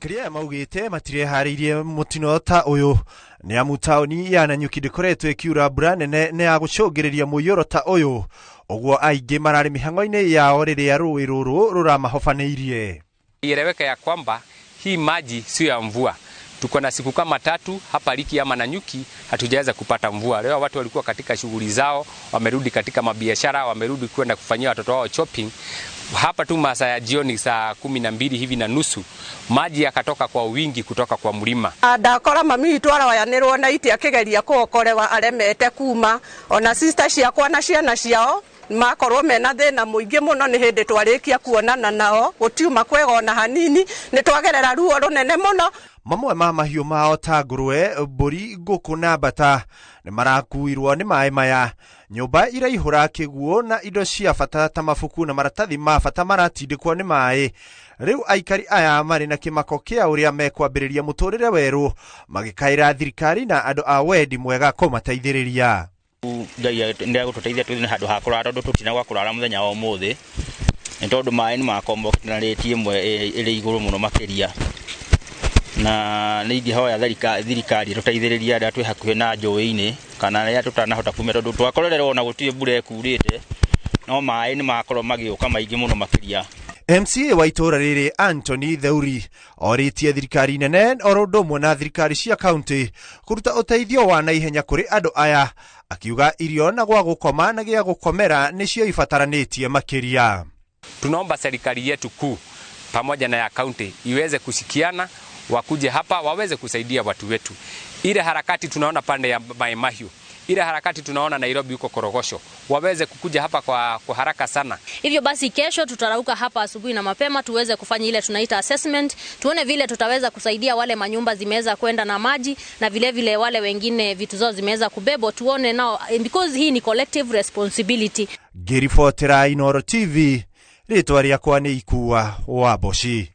Aikari aya maugĩte matireharĩirie mũtino ta ũyũ nĩ amu taũni ya Nanyuki ndĩkoretwo ĩkiura mbura nene na ya gũcũngĩrĩria mũiyũro ta ũyũ, ũguo aingĩ mararĩ mĩhang'o-inĩ yao rĩrĩa rũĩ rũrũ rũramahobanĩirie. Ieleweke ya kwamba hii maji sio ya mvua. Tuko na siku kama 3 hapa Liki ama Nanyuki hatujaweza kupata mvua. Leo watu walikuwa katika shughuli zao, wamerudi katika mabiashara, wamerudi kwenda kufanyia watoto wao shopping. Hapa tu masaa ya jioni saa 12 hivi na nusu maji yakatoka kwa wingi kutoka kwa mlima. Ndakora mami witũ aroyanĩrwo na iti akĩgeria kũokorewa aremete kuma, ona sister ciakwa na ciana ciao makorwo mena thĩna mũingĩ mũno. Nĩ hĩndĩ twarĩkia kuonana nao, gũtiuma kwega ona hanini, nĩ twagerera ruo rũnene mũno. Mamwe ma mahiũ mao ta ngũrwe, mbũri, ngũkũ na mbata nĩ marakuirwo nĩ maĩ maya. Nyũmba iraihũra kĩguũ na indo cia bata ta mabuku na maratathi ma bata maratindĩkwo nĩ maĩ. Rĩu aikari aya marĩ na kĩmako kĩa ũrĩa mekwambĩrĩria mũtũrĩre werũ, magĩkaĩra thirikari na andũ a wendi mwega kũmateithĩrĩria. Ngai nĩ egũtũteithia twĩthine handũ ha kũrara, tondũ tũtirĩ gwa kũrara mũthenya wa ũmũthĩ, nĩ tondũ maĩ nĩ makombokete na rĩti ĩmwe ĩrĩ igũrũ mũno makĩria. Na nĩ ingĩhoya thirikari ĩtũteithĩrĩrie arĩa twĩ hakuhĩ na njũĩ-inĩ kana arĩa tũtanahota kumia, tondũ twakorererwo na gũtirĩ mbura ĩkurĩte, no maĩ nĩ makorwo magĩũka maingĩ mũno makĩria. MCA wa itũũra rĩrĩ Anthony Theuri orĩtie thirikari nene oro ũndũ ũmwe na thirikari cia kaunti kũruta ũteithio wa naihenya kũrĩ andũ aya, akiuga irio na gwa gũkoma na gĩa gũkomera nĩcio ibataranĩtie makĩria. Tunaomba serikali yetu kuu pamoja na ya kaunti iweze kushikiana, wakuje hapa waweze kusaidia watu wetu. Ile harakati tunaona pande ya Mai Mahiu, ile harakati tunaona Nairobi huko Korogosho, waweze kukuja hapa kwa haraka sana. Hivyo basi kesho tutarauka hapa asubuhi na mapema tuweze kufanya ile tunaita assessment, tuone vile tutaweza kusaidia wale manyumba zimeweza kwenda na maji na vile vile wale wengine vitu zao zimeweza kubebwa, tuone nao, because hii ni collective responsibility. Ngĩribotera Inooro TV, rĩtwa rĩakwa nĩ Ikua wa Mboci.